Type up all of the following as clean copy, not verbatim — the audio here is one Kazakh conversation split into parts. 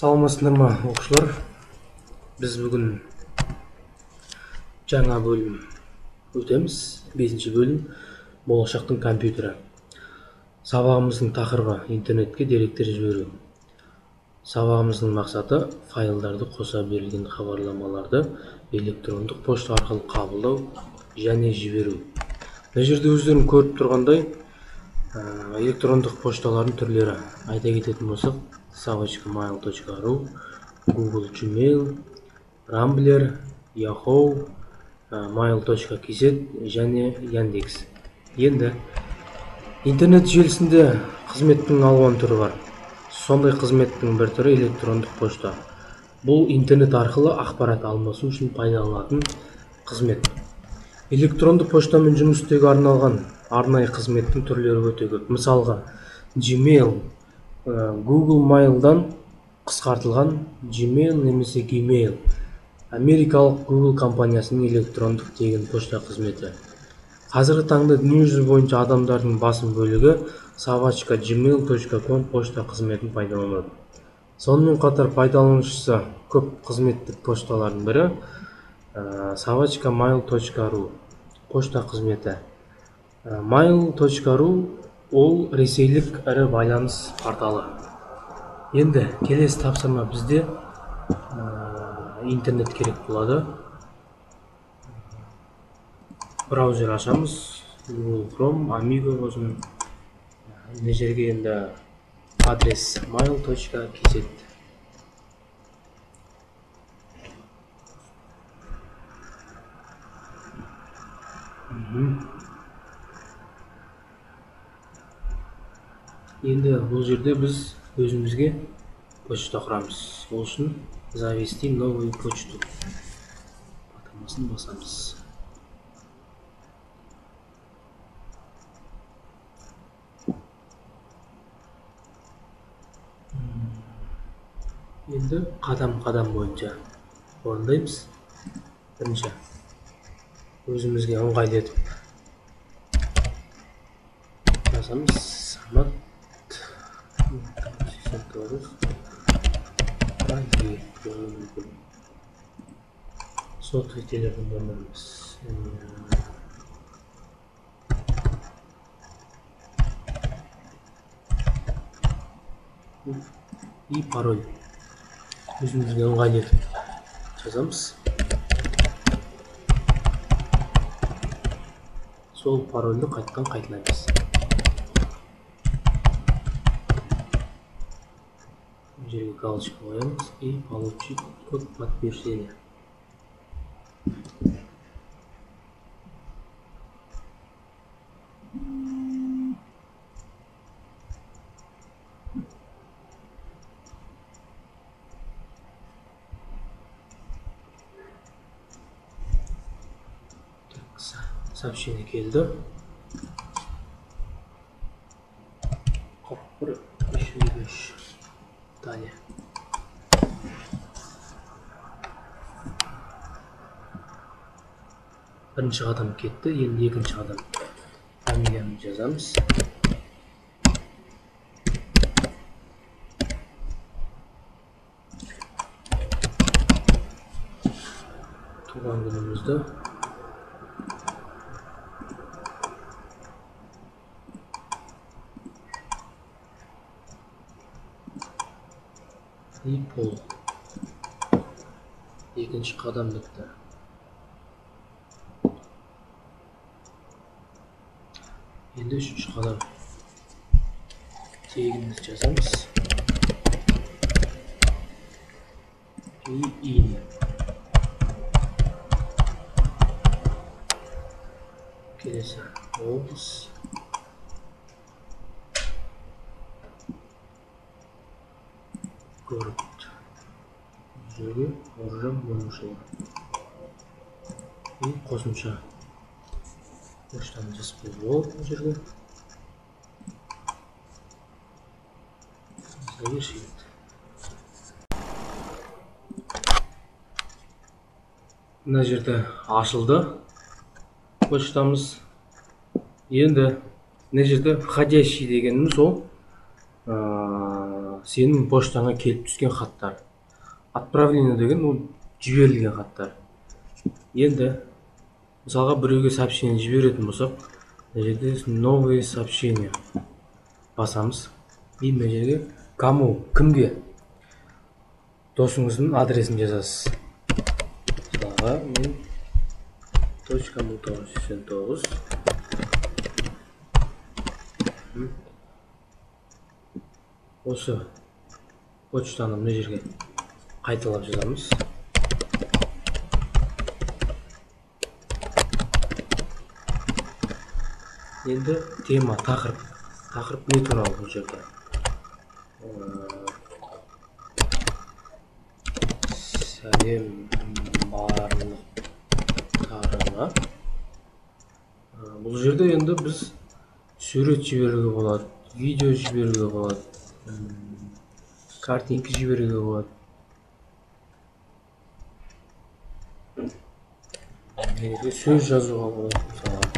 Саламатсыздар ма, оқушылар? Біз бүгін жаңа бөлім өтеміз. 5-ші бөлім болашақтың компьютері. Сабағымыздың тақырыбы интернетке деректер жіберу. Сабағымыздың мақсаты файлдарды қоса берілген хабарламаларды электрондық пошта арқылы қабылдау және жіберу. Мына жерде өздерің көріп тұрғандай электрондық пошталардың түрлері. Айта кететін болсақ, собачка.mail.ru, Google Gmail, Rambler, Yahoo, mail.kz және Яндекс. Енді интернет желісінде қызметтің алуан түрі бар. Сондай қызметтің бір түрі электрондық пошта. Бұл интернет арқылы ақпарат алмасу үшін пайдаланылатын қызмет. Электронды поштамен жұмыс істеуге арналған арнайы қызметтің түрлері өте көп. Мысалға, Gmail, Google Mail'дан қысқартылған Gmail немесе Gmail, америкалық Google компаниясының электрондық тегін пошта қызметі. Қазіргі таңда дүниежүзі бойынша адамдардың басым бөлігі собачка.gmail.com пошта қызметін пайдаланады. Сонымен қатар пайдаланушысы көп қызметтік пошталардың бірі собачка.mail.ru пошта қызметі. Mail.ru ол ресейлік ірі байланыс порталы. Енді келесі тапсырма бізде интернет керек болады. Браузер ашамыз, Google Chrome, Amigo болсын. Мына жерге енді адрес mail.kz. Енді бұл жерде біз өзімізге почта құрамыз. Ол үшін завести новую почту батырмасын басамыз. Енді қадам-қадам бойынша орындаймыз. Бірінші өзімізге ыңғайлы етіп жазамыз. Самат 89 болуы мүмкін. Сотовый телефон номеріміз и пароль өзімізге ыңғайлы етіп жазамыз. Сол парольді қайтадан қайталаймыз. Бұл жерге галочка қоямыз и получить код подтверждения. Сообщение келді. 41 353. Далее. Бірінші қадам кетті, енді екінші қадам. Фамилияны жазамыз. Туған күнімізді и пол. Екінші қадам бітті. Енді үшінші қадам. Тегімізді жазамыз. И имя. Келесі облыс. Город. Жерге Оржан Момышұлы. И қосымша поштаны жазып қоюға болады бұл жерге. Завершить. Мына жерде ашылды почтамыз. Енді мына жерде входящий дегеніміз ол сенің поштаңа келіп түскен хаттар. Отправление деген ол жіберілген хаттар. Енді мысалға біреуге сообщение жіберетін болсақ, мына жерде новые сообщения басамыз. И мына жерге кому, кімге, досыңыздың адресін жазасыз. Мысалға мен точка 1989 осы почтаны мына жерге қайталап жазамыз. Енді тема, тақырып. Тақырып не туралы бұл жерде? Сәлем барлықтарыңа. Бұл жерде енді біз сурет жіберуге болады, видео жіберуге болады, картинка жіберуге болады. Жерге сөз жазуға болады, мысалға.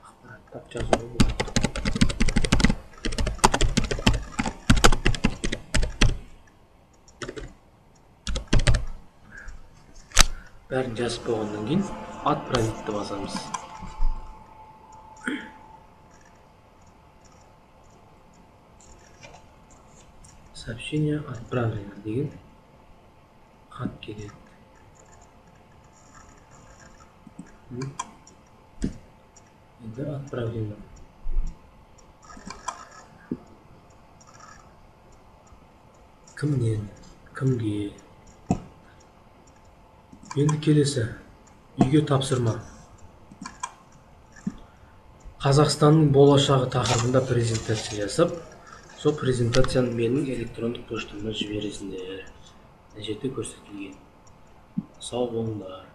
Ақпараттар жазуға болады. Бәрін жазып болғаннан кейін отправить-ті басамыз. Сообщение отправлено деген хат келеді. Енді отправлено. Кімнен, кімге? Енді келесі үйге тапсырма. Қазақстанның болашағы тақырыбында презентация жасап, сол презентацияны менің электрондық поштама жібересіңдер. Мына жерде көрсетілген. Сау болыңдар.